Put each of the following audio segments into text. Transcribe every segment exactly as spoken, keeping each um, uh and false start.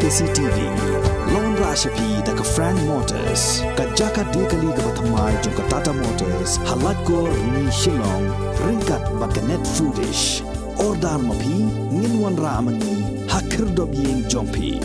C T V. Long ra sha phi da ka Frank Motors, ka jaka de kali kaba thymmai jong ka Tata Motors, ha Laitkor, Rni, Shillong, ryngkat bad ka Net Foodish. Order ma phi, ngin wanrah ma ngi ha khyrdop ïing jong phi.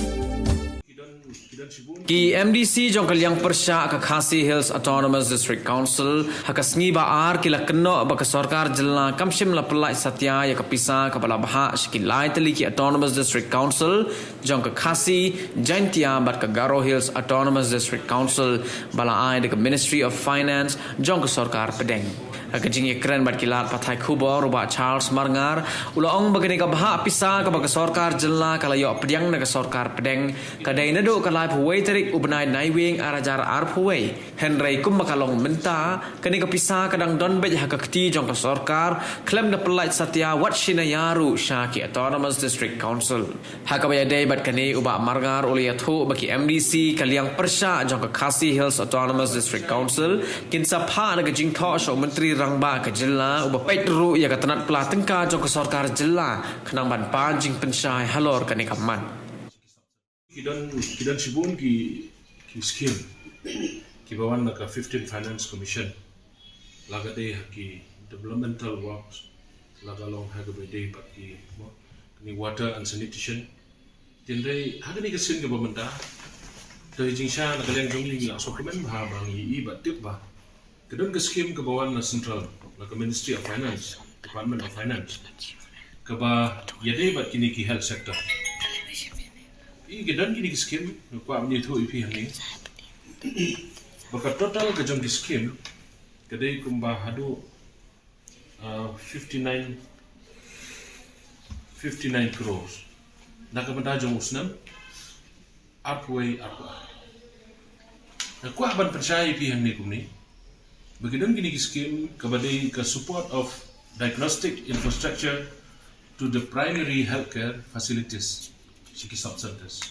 Ki M D C jong ka liang pyrshah ka Khasi Hills Autonomous District Council ha ka sngi ba ar ki la kynnoh ba ka sorkar jylla kam shym la pyllait satia ïa ka pisa kaba la bhah sha ki lai tylli ki Autonomous District Council jong ka Khasi, Jaintia bad ka Garo Hills Autonomous District Council ba la ai da ka Ministry of Finance jong ka sorkar pdeng. Ha ka jingïakren bad ki lad pathai khubor, u Bah Charles Marngar u la ong ba kane ka bhah pisa kaba ka sorkar jylla ka la ïoh pdiang na ka sorkar pdeng ka dei naduh ka laiphew wei tarik u bnai Naiwieng ar hajar arphew wei. Hynrei kumba ka long mynta, kane ka pisa ka dang don beit ha ka kti jong ka sorkar khlem da pyllait satia wat shi naïa ruh sha ki Autonomous District Council. Ha kaba ïadei bad kane, u Bah Marngar u la ïathuh ba ki M D C ka liang pyrshah jong ka Khasi Hills Autonomous District Council kin sa phah na ka jingthoh sha u Myntri Rangbah ka jylla uba peit ruh ïa ka tnat pla tyngka jong ka sorkar jylla khnang ban pan jingpynshai halor kane ka mat. Ki don, ki don shibun ki, ki scheme kiba wan na ka fifteen Finance Commission, la ka dei ha ki developmental works, la ka long ha kaba dei bad ki, mo, ni water and sanitation. Tynrai ha kane ka sien kaba mynta, to hi jingshisha na ka liang jong ngi ngi la sngewkmen bha ba ngi i bad tip ba ka don ka scheme kaba wan na central, na ka Ministry of Finance, Department of Finance, kaba ïadei bad kine ki health sector. I ka don kine ki scheme, nga kwah ban ïathuh ïa phi hangne ba ka total ka jong ki scheme ka dei kumba haduh, uh, fifty-nine, fifty-nine crores na ka bynta jong u snem arphew wei arphew ar. Nga kwah ban pynshai ïa phi hangne kumne ba ki don kine ki scheme kaba dei ka support of diagnostic infrastructure to the primary healthcare facilities, sha ki sub centers.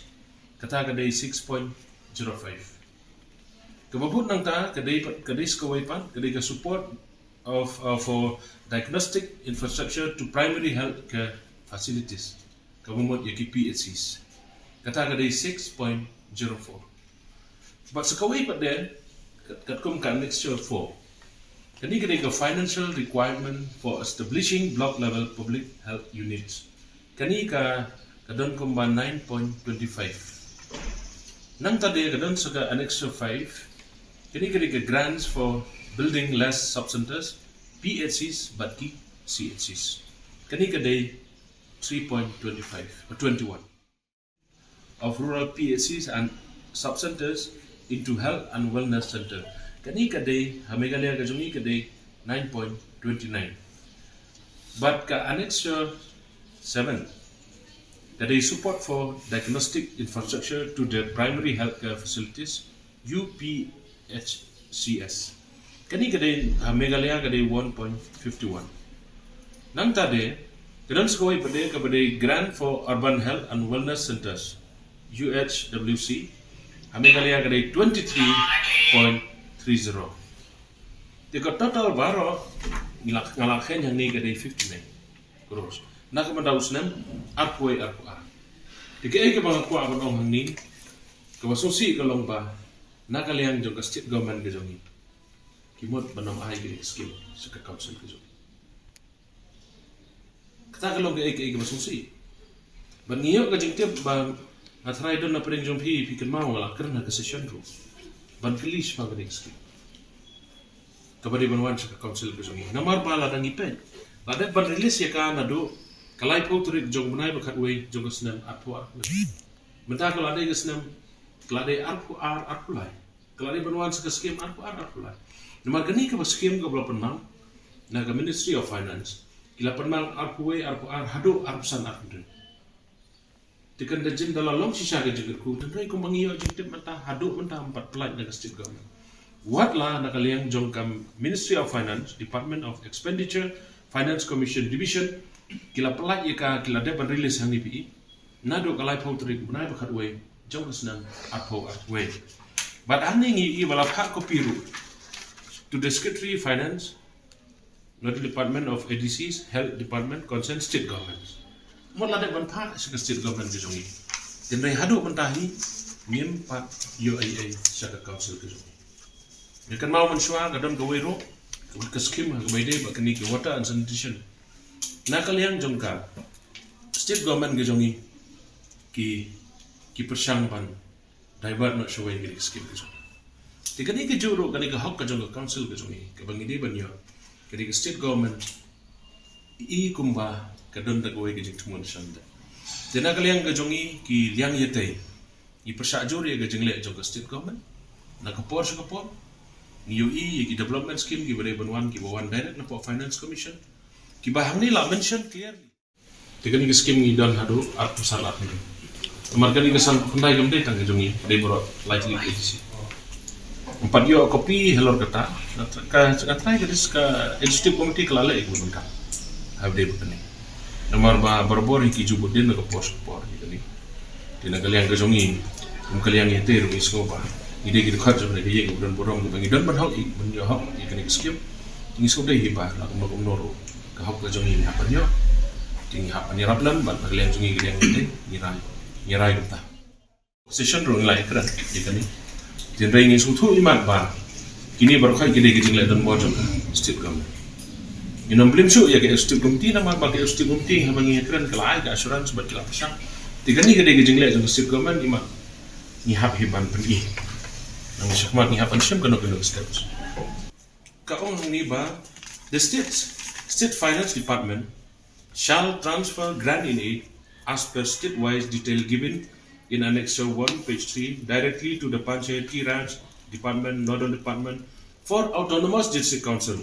Kata ka dei six point zero five. Kaba bud nangta ka dei pat, ka dei sa kawei pat, ka dei ka support of, uh, for diagnostic infrastructure to primary healthcare facilities, kaba mut ïa ki P H Cs. Kata ka dei six point zero four. Bad sa kawei pat de, kat-, katkum ka annexure four, kane ka dei ka financial requirement for establishing block level public health units. Kane ka, ka don kumba nine point twenty five. Nangta de ka don sa ka annexure five, kane ka dei ka grants for building less sub centers, P H Cs bad ki C H Cs. Kane ka dei three point twenty five, uh, twenty one of rural P H Cs and sub centers into health and wellness center. Kane ka dei, ha Meghalaya ka jong ngi ka dei nine point twenty nine. Bad ka annexure seven, ka dei support for diagnostic infrastructure to the primary healthcare facilities, U P H C S. Kane ka dei, ha Meghalaya ka dei one point fifty one. Nangta de ka don sa kawei pat de kaba dei grant for urban health and wellness centers, U H W C. Ha Meghalaya ka dei twenty three point three zero. Te ka total baroh nga la, nga la kheiñ hangne ka dei fifty nine crores na ka bynta u snem arphew wei arphew ar. Te kaei kaba nga kwah ban ong hangne, kaba sngewsih ka long ba na ka liang jong ka state government ka jong ngi, ki mut ban ym ai kine ki scheme sha ka council ka jong ngi. Kata ka long kaei kaei kaba sngewsih. Bad ngi ïoh ka jingtip ba nga tharai don na pdeng jong phi, phi kynmaw nga la kren ha ka session ruh ban kylli shaphang kane ka scheme kaba dei ban wan sha ka council ka jong ngi. Namar ba lada ngi peit, la dep ban release ïa ka naduh ka laiphew tarik jong u bnai ba khatwei jong ka snem arphew arphew. Mynta ka la dei ka snem, ka la dei arphew ar arphew lai. Ka la dei ban wan sa ka scheme arphew ar arphew lai. Namar kane kaba scheme kaba la pynmang na ka Ministry of Finance, ki la pynmang arphew wei arphew ar haduh arphew san arphew hynriew. Te kan da jin da la long shisha ka jingkyrkhu, tynrai kumba ngi ïoh jingtip mynta, haduh mynta ym pat pynlait na ka state government. Wat la na ka liang jong ka Ministry of Finance, Department of Expenditure, Finance Commission Division, ki la pynlait ïa ka, ki la dep ban release hangne phi i naduh ka laiphew tarik bnai ba khatwei jong ka snem arphew arphew wei. Bad hangne ngi i ba la phah copy ruh to the Secretary Finance, not the Department of A D Cs, Health Department, concerned state governments. Mut la dep ban phah sha ka state government ka jong ngi. Tynrai haduh mynta hi ngim pat ïoh ei ei sha ka council ka jong ngi. Nga kynmaw mynshuwa ka don kawei ruh, ka skim ha kaba ïadei bad kane ka water and sanitation. Na ka liang jong ka state government ka jong ngi ki, ki pyrshang ban divert noh shawei kane ka skim ka jong ngi. Te kane ka juh ruh kane ka hok ka jong ka council ka jong ngi kaba ngi dei ban ïoh. Kane ka state government i kumba ka don da kawei ka jingthmu sha ngi. Te na ka liang ka jong ngi ki liang ïatei, ngi pyrshah jur ïa ka jingleh jong ka state government. Na ka por sha ka por ngi ïohi ïa ki development scheme kiba dei ban wan, kiba wan direct na pdeng Finance Commission, kiba hangne la mention clearly. Te kane ka skim ngi don haduh arphew san arphew. Namar kane ka sanphew khyndai kam dei tang ka jong ngi, dei baroh lai tylli ka agency. Ngim pat ïoh copy halor kata. Ka, ka trai ka dis ka executive committee ka la leh ïa ka bynta. Haba dei ba kane. Namar ba barabor hi ki ju bud dien na ka por sha ka por ïa kane. Te na ka liang ka jong ngi, kum ka liang ïatei ruh ngi sngew ba ngi dei ki dkhot jong ka ïing, ka don burom, ka ba ngi don ban hok, ban ïoh hok ïa kane ka skim. Ngi sngew dei hi ba la kumno kumno ruh ka hok ka jong ngi ngi hap ban ïoh. Te ngi hap ban ïarap lem bad na ka liang jong ngi ka liang ïatei ngi rai, ngi rai kumta. Session ruh ngi la ïakren ïa kane. Tynrai ngi sngewthuh imat ba kine baroh ki dei ki jingleh donbor jong ka state government. Ngin ym blame shuh ïa ka executive committee namar ba ka executive committee haba ngi ïakren ka la ai ka assurance bad ka la pyrshang. Te kane ka dei ka jingleh jong ka state government imat ngi hap hi ban pyni. Nang shakhmat ngi hap ban shim kano kano ka steps. Ka ong hangne ba the state, state finance department shall transfer grant in aid as per state-wise detail given in Annexure one, page three, directly to the Panchayati Raj Department, Nodal Department for Autonomous District Council,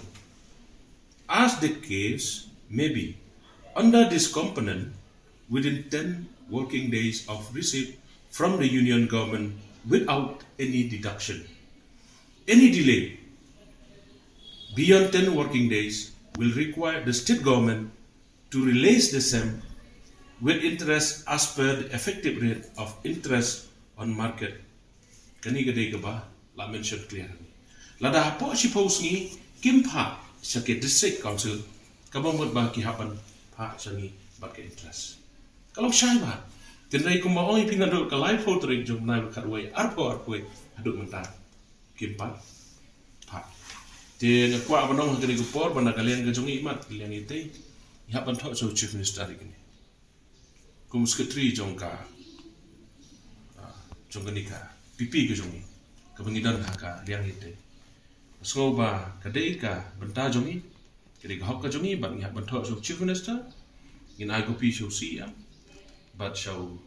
as the case may be, under this component within ten working days of receipt from the Union Government without any deduction. Any delay beyond ten working days will require the state government to release the same with interest as per the effective rate of interest on market. Kane ka dei kaba la mention clear. Lada hapoh shiphew sngi kim phah sha ka district council, kaba mut ba ki hap ban phah sha ngi bad ka interest. Ka long shai bha. Tynrai kumba ong ïa phi naduh ka laiphew tarik jong u bnai ba khatwei arphew arphew haduh mynta kim pat phah. Te nga kwah ban ong ha kane ka por ba na ka liang ka jong ngi imat ka liang ïatei ngi hap ban thoh sha u Chief Minister ïa kane. Kum u secretary jong ka, ah, jong kane ka P P ka jong ngi kaba ngi don ha ka liang ïatei. Sngew ba ka dei ka bynta jong ngi, ka dei ka hok ka jong ngi bad ngi hap ban thoh sha u Chief Minister. Ngin ai copy sha u C E M bad sha u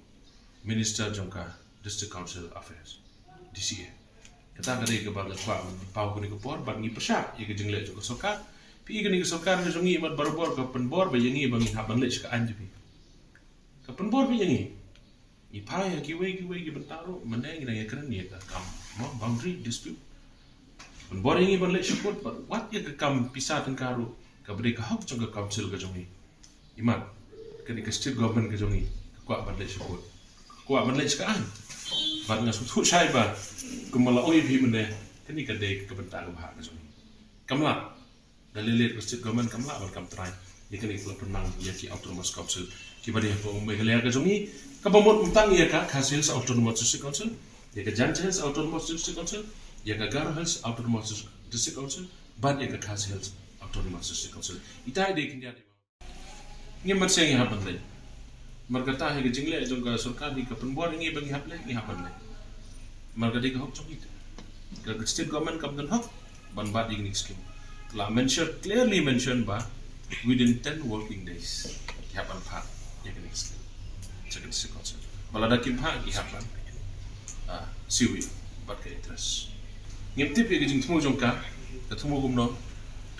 Minister jong ka District Council Affairs, D C A. Kata ka dei kaba nga kwah ban paw kane ka por bad ngi pyrshah ïa ka jingleh jong ka sorkar. Phi i kane ka sorkar ka jong ngi imat barabor ka pynbor ba ïa ngi ba ngin hap ban leit sha ka aiñ jong phi. Ka pynbor ba ïa ngi. Ngi phai ha kiwei kiwei ki bynta ruh mynne ngi dang ïakren ïa ka kam, mo, boundary dispute. Pynbor ïa ngi ban leit sha court bad wat ïa ka kam pisa tyngka ruh kaba dei ka hok jong ka council ka jong ngi. Imat kane ka state government ka jong ngi ka kwah ban leit sha court, ka kwah ban leit sha ka aiñ. Bad nga sngewthuh shai ba kumba la ong ïa phi mynne, kane ka dei ka bynta kaba hok ka jong ngi. Kam lah, da lei lei ka state government kam lah ban kam trai ïa kane ka la pynlang ïa ki autonomous council kiba dei hapoh Meghalaya ka jong ngi, kaba mut tang ïa ka Khasi Hills Autonomous District Council, ïa ka Jaintia Hills Autonomous District Council, ïa ka Garo Hills Autonomous District Council bad ïa ka Khasi Hills Autonomous District Council. Ita i dei khyndiat. Ngim mynsiem ngi hap ban leit. Namar kata hi ka jingleh jong ka sorkar hi ka pynbor ïa ngi ba ngi hap leit, ngi hap ban leit. Namar ka dei ka hok jong ngi. Ka, ka state government kam don hok ban bat ïa kine ki skim. La mention, clearly mention ba within ten working days ki hap ban phah ïa kine ki skim. Sha ka district council. Ba lada kim phah ki hap ban, ah, siew ïa bad ka interest. Ngim tip ïa ka jingthmu jong ka, ka thmu kumno.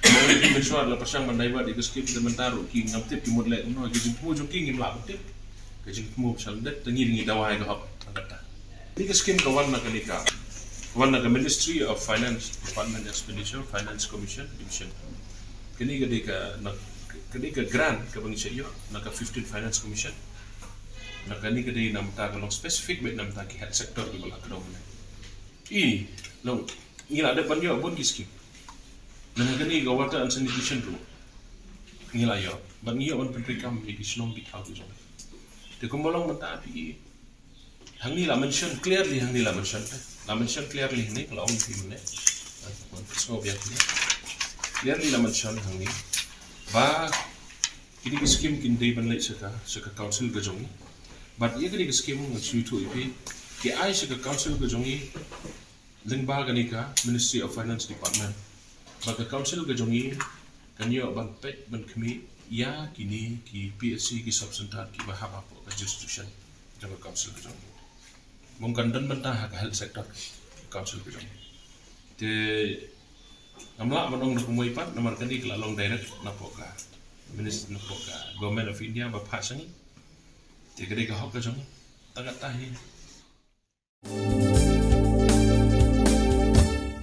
Ki mynshuwa la pyrshang ban divert ïa ka skim te mynta ruh ki ngam tip ki mut leh kumno, ïa ka jingthmu jong ki ngim lah ban tip. Ka jingthmu ba sha lyndet te ngi ngi dawa ïa ka hok tang katta. Kane ka skim ka wan na kane ka, wan na ka Ministry of Finance, Department Expenditure, Finance Commission, Division. Kane ka dei ka, na, ka dei ka grant kaba ngi sa ïoh na ka fifteen Finance Commission. Na kane ka dei namar ka long specific bad namar ki health sector kiba la kdew mynne. I, long, ngi la dep ban ïoh bun ki skim. Na kane ka water and sanitation ruh ngi la ïoh, bad ngi ïoh ban pyntreikam ïa ki shnong ki thaw ki jong. Te kumba long mynta phi i, Hangne la mention clearly, hangne la mention te. La mention clearly hangne, la ong phi mynne. Sngewbha biang hangne. Clearly la mention hangne ba kine ki scheme kin dei ban leit sha ka, sha ka council ka jong ngi. Bad ïa kine ki scheme ngan shu ïathuh ïa phi, ki ai sha ka council ka jong ngi lyngba kane ka Ministry of Finance Department. Ba ka council ka jong ngi kan ïoh ban peit ban khmih ïa kine ki P H C, ki sub center kiba hap hapoh ka jurisdiction jong ka council ka jong ngi. Mong kan don bynta ha ka health sector ka council ka jong ngi. Te ngam lah ban ong da kumwei pat namar kane ka la long direct napoh ka Ministry, napoh ka Government of India ba phah sha ngi. Te ka dei ka hok ka jong ngi. Tang katta hi.